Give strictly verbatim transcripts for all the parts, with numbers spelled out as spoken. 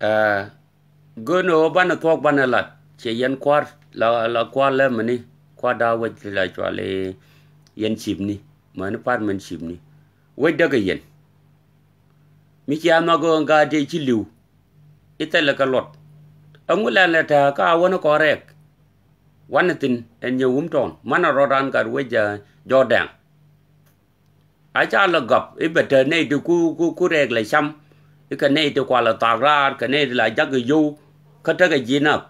Ɛ, go̱o̱n ɣöö banɛ thuɔ̱k banɛ lat, ciɛ yɛn kua̱r la, la kua̱r lɛ mäni, kua̱r da̱a̱ wec la cuali yɛn cipni, mäni pa̱r mɛn cipni. Wec däkɛ yɛn. Mi cia nhɔk ɣöö ŋa̱a̱ tëë ci li̱w. I̱ thilɛ kɛ luɔt. Ɛŋu lɛn lɛ tɛ̱̈ɛ̱̈ kä a wänä kɔn rɛɛk. Wanɛ thi̱n ɛn nyɛ wum tɔ̱ɔ̱n. Manɛ rɔ̱dan gat wec, ɛ, jɔɔdɛŋ. A ca lɛ gɔp i̱ bɛ te nɛy ti ku, ku, ku rɛɛk lɛ cam. I̱ kɛ nɛy ti kualɛ thak raar, kɛ nɛy ti la jakä yio̱w. Kä tekɛ ji̱ nath.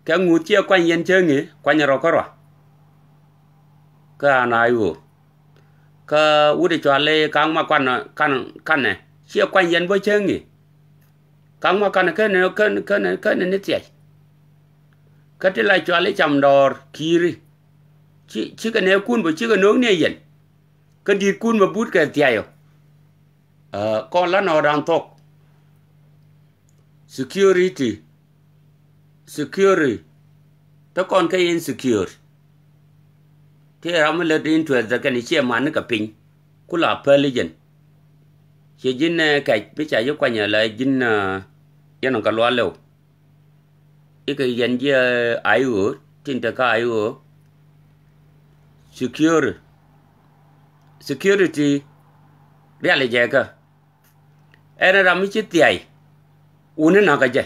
Kɛ ŋuth ciɛ kuany yɛn cä ŋi̱, kuany rɔ kärɔa. Kä an a i̱ ɣöö. Kä wut i̱ cuali ka̱ŋ ma kuan, kan, kanɛ. Ciɛ kuany yɛn bä cä ŋi̱. Ka̱ŋ ma kanɛ känɛ, känɛ, känɛ, känɛ ni thiac. Kä ti la cuali cam dɔɔr ki̱i̱ri. Ci, cikɛ nɛɛkun bä cikɛ no̱o̱ŋ ni ɛ yɛn. Kä di̱i̱tkun bä but kɛ thiac ɔ. Ɛ, kɔn la nɔɔdan thuɔ̱k. Security. Security. Te kɔn kä insecure. Ti ram mi lät interest dɛ kɛn i̱ ciɛ man ni kɛ piny. Ku la päl i̱ jɛn. Ciɛ ji̱n, ɛ, kɛc bi ca ji̱ kuany ala ji̱n, ɛ, yɛn ɔ kɛ lual lɛw. Ikɛ yɛn jiɛ, ɛ, a i̱ ɣöö, tin te kä a i̱ ɣöö. Security. Security. Rial i̱ jɛ kä. Ɛn ram mi ci thia̱y. Wuni nakä jɛ.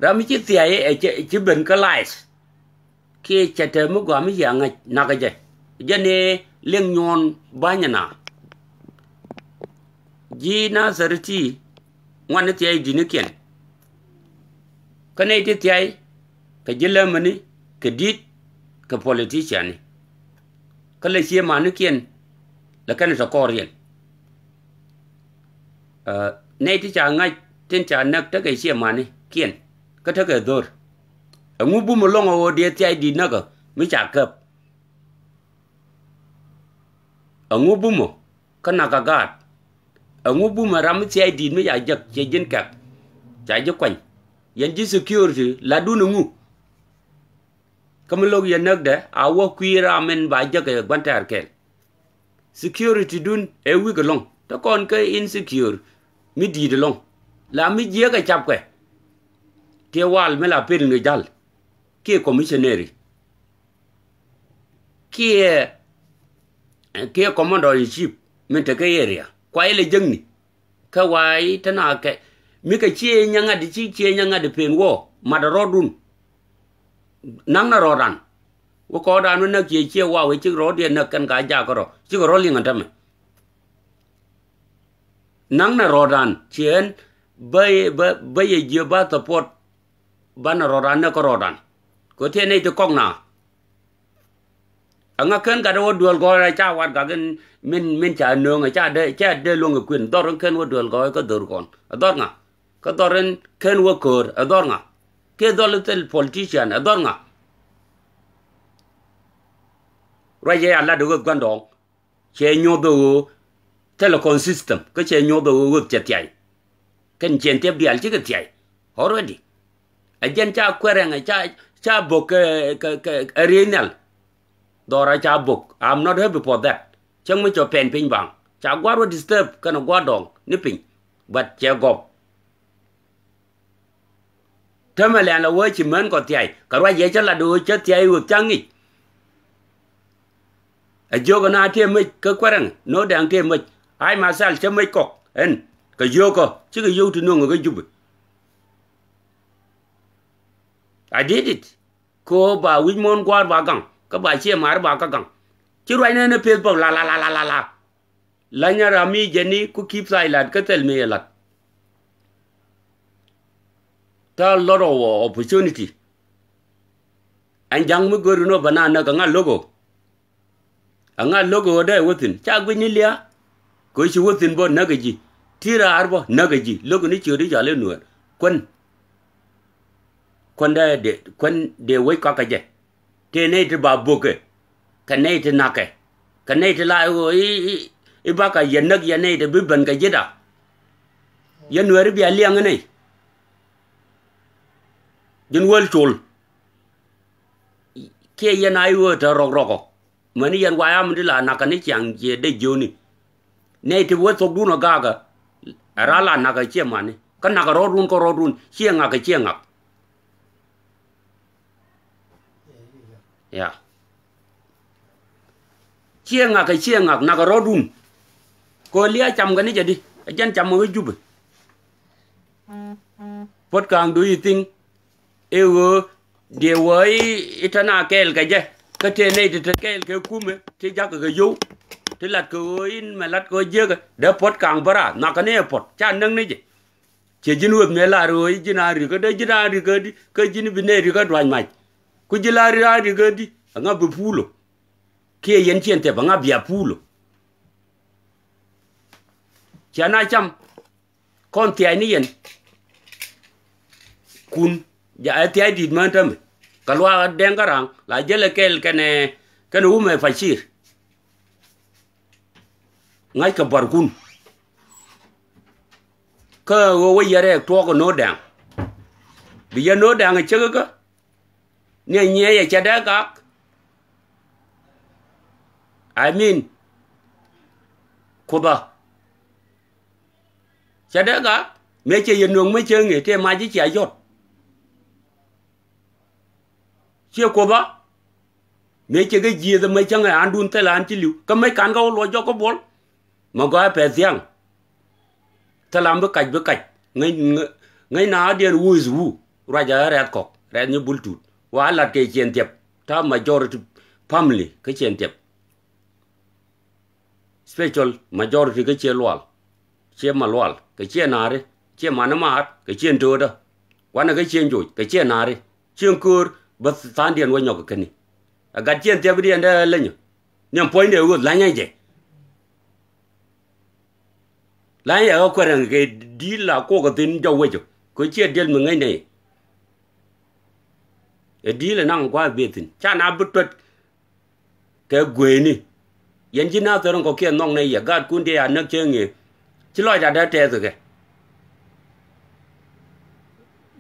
Ram mi ci thia̱y ɛ ci, ci ben kä lies. Kiɛ cɛ te mi gɔaa mi ci a ŋäc nakä jɛ. Jɛn i̱ liŋ nyuɔ̱ɔ̱n ba̱nyɛ na. Ji̱ Nathɛr ti ŋuan ni thia̱y di̱t ni kiɛn. Kä nɛy ti thia̱y kɛ ji̱ läämäni kɛ di̱t kɛ politician ni. Kä lɛ cie mani kiɛn lɛ kɛn tɛ kɔɔr yɛn. Ɛ, nɛy ti ca ŋa̱c tin ca näk tekɛ cie mani kiɛn kä tekɛ dho̱r. Ɛŋu bumä lɔ̱ŋ ɛ ɣöö diɛ thia̱y di̱t näkä mi ca käp. Ɛŋu bumä kä nakä gaat. Ɛŋu bumä ram mi thia̱y di̱t mi ca jäk ciɛ ji̱n kɛk. Ca ji̱ kuany. Yɛn ji̱ security latdun ɛŋu. Kä mi lo̱k yɛ näkdɛ a wä kui̱ ram min ba jäk ɛ gua̱n tɛ̈r kɛl. Security dun ɛ wi̱k ɛlɔ̱ŋ te kɔn kä insecure mi di̱i̱t ɛlɔ̱ŋ. La mi jiäk ɛ capkɛ. Tiɛ wal mi la pil ni jal kiɛ commissionary kiɛ, kiɛ commander in chief min te kä area kua ilɛ jäkni. Kä wa̱i̱ te na kɛ mi kɛ ciëë nyaŋat ci ciëë nyaŋat pen wä mat rɔɔdun. Naŋ na rɔɔdan wä kɔɔdan wä näk ciëë ciëë wa̱a̱ wä cik rɔɔd yɛ näk kɛn ka jakä rɔ cik rɔɔd liŋ ɛn tämɛ. Naŋ na rɔɔdan ciëë ɛn bä bä bä yɛ jiö ba support. Banɛ rɔɔdan näk kä rɔɔdan kɛ tiɛ nɛy ti kɔk na. Aŋa kän gat wä duel gɔɔy rɛ ca wat gak in min min ca nööŋ ca dee ca dee luäŋ ɛ kuën dhɔr in kän wä duel gɔɔy kä dhor kɔn ɛ dhɔr ŋa. Kä dhɔr in kän wä köör ɛ dhɔr ŋa. Kɛ dhɔl in thil politician ɛ dhɔr ŋa. Ruac yɛ a lat ɛ ɣöth gua̱ndɔɔŋ. Cɛ nyoth ɛ ɣöö telecom system kä cɛ nyoth ɛ ɣöö ɣöth cɛ thiay. Kɛn ciɛn thiɛp diaal cikɛ thiay already. Ɛ jɛn ca kuɛrɛŋ ɛ ca ca bok kɛ kɛ kɛ ɛ riey nhial. Dhɔra ca bok, I'm not happy for that. Cäŋ mi cɔ pɛn piny baŋ ca gua̱r wä disturb kɛn ɛ gua̱r dɔŋ ni piny. But cɛ gɔp. Tämɛ lɛn la wee ci män kɔ thiay kɛ ruac yɛ cä lat wee cä thiay wee thia̱ŋ ŋic. A jiök ɛn a tëë mec kä kuɛrɛŋ no̱o̱dɛŋ tëë mec. Ai ma thal cä mec kɔk ɛn kɛ yio̱o̱kä cikɛ yio̱w ti no̱o̱ŋ kä Jubɛ. I did it. Kɛ ɣöö ba wi̱c muɔ̱ɔ̱n gua̱a̱r ba gaŋ kä ba ciɛ ma̱a̱r ba kä gaŋ. Ci ruacnɛ ni peth bäk la la la la la la. Lanyɛ ram mi jɛn ni ku keep silent kä thil mi yɛ lat. Tɛ a lot of opportunity. Ɛn ja̱ŋ mi go̱o̱ri nɔ bä na näk aŋa lo̱k ɣöö. Aŋa lo̱k ɣöö dee wä thi̱n ca guic ni lia̱a̱. Kɛ ɣöö ci wä thi̱n bä näk ɛ ji̱ ti raar bä näk ɛ ji̱ lo̱k ni ciööt i̱ cɔal i̱ nuäär kuän. Kuän dee dee kuän dee wec kɔakɛ jɛ. Tëë nɛy ti ba bökɛ kɛ nɛy ti na̱kɛ kɛ nɛy ti la i̱ ɣöö i̱ i̱ i̱ bakɛ yɛ näk yɛ nɛy ti bi ben kɛ ji̱da. Yɛn nuääri bia liɛŋ ɛ nɛy. Ji̱n wäl col. Kiɛ yɛn a i̱ ɣöö te rɔk rɔkɔ. Mäni yɛn wayam ti la nakä ni ciaŋ ciɛ dee jiöni. Nɛy ti wä thokdun ɔ gakä. Ɛ raa la nak ɛ ciɛ mani. Kä nak ɛ rɔɔdun kä rɔɔdun. Ciɛ ŋak ɛ ciɛ ŋak. Ya. Ciɛ ŋak ɛ ciɛ ŋak nak ɛ rɔɔdun. Kɛ ɣöö lia̱a̱ cam kɛ ni jɛ di. Ɛ jɛn cam kɛ Jubɛ. Puɔ̱t Ka̱a̱ŋ, do you think i̱ ɣöö diɛ wä i̱, i̱ tɛn a kɛɛl kɛ jɛ? Kä tëë nɛy ti te kɛɛl kɛ kumɛ ti jakä kɛ yio̱w, ti lat kɛ ɣöö in mɛ lat kɛ ɣöö jiäkä dee Puɔ̱t Ka̱a̱ŋ bä raar, nhɔakä ni ɛ puɔ̱t ca näk ni jɛ. Ciɛ ji̱n ɣöth mëë lar ɣöö i̱ ji̱n a rikä, dee ji̱n a rikä di, kä ji̱n bi nɛy rikä dua̱c mac. Ku ji̱ lar a rikä di, ɛŋa bi puulɔ? Kiɛ yɛn ciɛn thɛp ɛŋa bia puulɔ? Cia na cam. Kɔn thia̱a̱c ni yɛn. Kun ja ɛ thia̱a̱c di̱i̱t män tämɛ. Kɛ luaak Dɛŋ Garaŋ la jälɛ kɛl kɛnɛ, kɛnɛ wumɛ Pacir. Ŋa̱ckɛ bua̱rkun. Kä ɣöö wä yɛ rɛɛk tuɔɔk ɛ No̱o̱t Dɛŋ. Bi yɛ No̱o̱t Dɛŋ ɛ cäk kä. Ni ɛ nyiee yɛ cɛ dee gak. I mean, Kuoth ɛ cɛ dee gak. Mëë cɛ yɛ nööŋ, mëë cɛ ŋi̱eec tëë mac ji̱ cia yɔ̱t. Ciɛ Kuoth ɛ mëë cɛ kɛ jiëëth, mëë cäŋ ɛ andun thil an ci li̱w. Kä mëë ka̱n kä wä luɔc jɔk kä buɔl. Mɛ gɔaa pɛth thia̱ŋ. Thil am bi kac, bi kac. Ŋäc, ŋäc, ŋäc na adiɛn who is who. Ruac a rɛth kɔk, rɛth ni Bul Tut. Wa lat kɛ ciɛn thiɛp. Ta majority family kä ciɛn thiɛp. Special majority kä ciɛ Lual. Ciɛ Malual kɛ ciɛ Naari. Ciɛ Mani Maar kɛ ciɛ Ntöödä. Wanɛ kä ciɛ Njoc kɛ ciɛ Naari. Ciɛ Köör bä tha̱a̱ŋdiɛn wä nyɔk kɛ käni. A gat ciɛn thiɛpdiɛn dee lenyä. Niɛm puɔ̱nydɛ ɣöth la̱nyä jɛ. La̱nyä ɛ ɣä kuɛrɛŋ kɛ di̱i̱l la kuɔk ɛ thi̱n jɔw wecä. Kɛ ciɛ diɛl mi ŋäcnɛ i̱ ɛ di̱i̱l ɛ naŋ gua̱a̱th bee thi̱n. Ca na bi tuɛt kɛ gueeni. Yɛn ji̱ Nathɛr in kɔ̱kiɛn nhɔk nɛ yɛ, gaatkun dee a näk cä ŋëë. Ci lɔcda dee tɛth kɛ.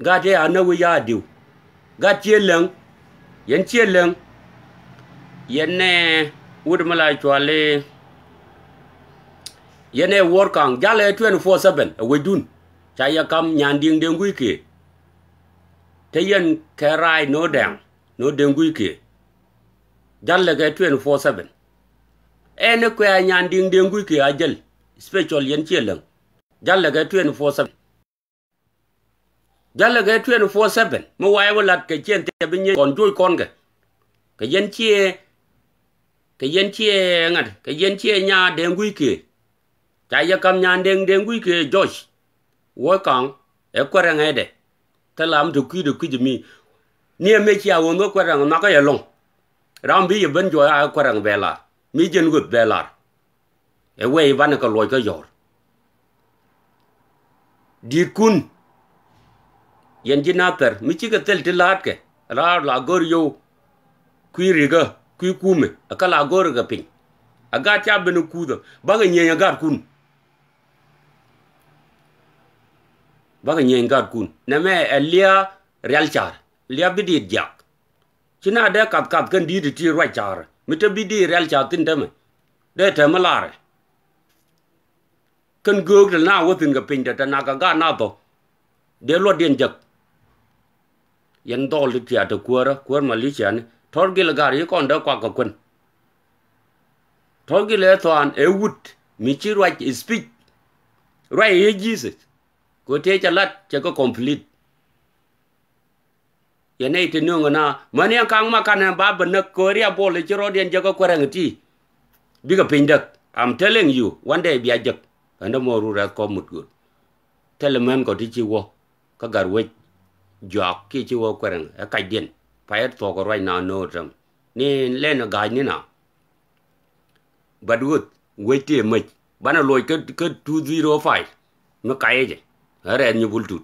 Gaat tëë a näk wi̱c a diw. Gaat cië läŋ. Yɛn cië läŋ. Yɛn nɛ wut mi la cuali. Yɛn ɛ Wuɔr Kaŋ. Jalɛ twenty four seven ɛ wecdun. Ca yɛ kam Nyandiŋ Deŋ Gui̱c kiɛ. Te yɛn kɛ raay No̱o̱t Dɛŋ, No̱o̱t Deŋ Gui̱c kiɛ. Jalɛ kɛ twenty four seven. Ɛn ɛ kuɛ a Nyandiŋ Deŋ Gui̱c kiɛ a jäl. Special yɛn cië läŋ. Jalɛ kɛ twenty four seven. Jalɛ kɛ twenty four seven. Mi wayɛ wä lat kɛ ciɛn thiɛ bi nyieny kɔn joc kɔn kɛ. Kɛ yɛn ciɛ, kɛ yɛn ciɛ ŋa̱t, kɛ yɛn ciɛ Nyandiŋ Deŋ Gui̱c kiɛ. Ca yɛ kam Nyandiŋ Deŋ Gui̱c kiɛ George. Wuɔr Kaŋ ɛ kuɛrɛŋ ɛ dɛ. Thil am te kui̱dɛ kui̱c mi. Ni ɛmɛ cia ɣöö mi kuɛrɛŋ nhɔakä yɛ lɔ̱ŋ. Ram bi yɛ ben juɔc a kuɛrɛŋ bɛ lar. Mi jiɛn ɣöth bɛ lar. Ɛ wee i̱ banɛ kɛ luɔc kä yɔ̱ɔ̱r. Di̱i̱tkun. Yɛn ji̱ Nathɛr mi cikɛ thil ti laatkɛ. Raar la go̱r yio̱w. Kui̱ rikä, kui̱ kumɛ, ɛ kä la go̱r kɛ piny. Ɛ gaat ca ben kuuthä. Bakɛ nyieny ɛ gaatkun. Bakɛ nyieny gaatkun. Nɛmɛ ɛ lia̱a̱ rial ca̱r. Lia̱a̱ bi diit jiak. Ci na dee kath kath kɛn di̱i̱t ti ruac ca̱r. Mi te bi diit rial ca̱r thi̱n tämɛ. Dee tɛm mi laarɛ. Kɛn göök te na wä thi̱n kɛ piny te te nak kɛ gaat na thɔ. Dee luɔtdiɛn jek. Yɛn dhɔl ti tiaat te kuäärä, kuäär maliciani. Tɔ̱r gil gar yi kɔn dee kuak kɛ kuän. Tɔ̱r gil ɛ thɔan ɛ wut mi ci ruac speech. Ruac ɛ Jesus. Kɛ tëë cɛ lat cɛ kɛ complete. Yɛn nɛy ti nööŋ ɛ na mäni ɛn ka̱ŋ ma kanɛ ba bä näk kɛ ria bol i̱ ci rɔɔdiɛn jɛ kä kuɛrɛŋ ti. Bikɛ piny däk. I'm telling you, one day bia jek. Ɛn dämɔ ru rɛth kɔp mut gööl. Thilɛ män kɔ ti ci wä kä gat wec. Juak kiɛ ci wä kuɛrɛŋ ɛ kacdiɛn. Payɛt thuɔk ɛ ruac na no̱o̱r täm ni lɛn ɛ ga̱a̱c ni na. But ɣöth wec ti ɛ mäc banɛ loc kä, kä two zero five. Mi kayɛ jɛ ɛ rɛɛth nyi Bul Tut.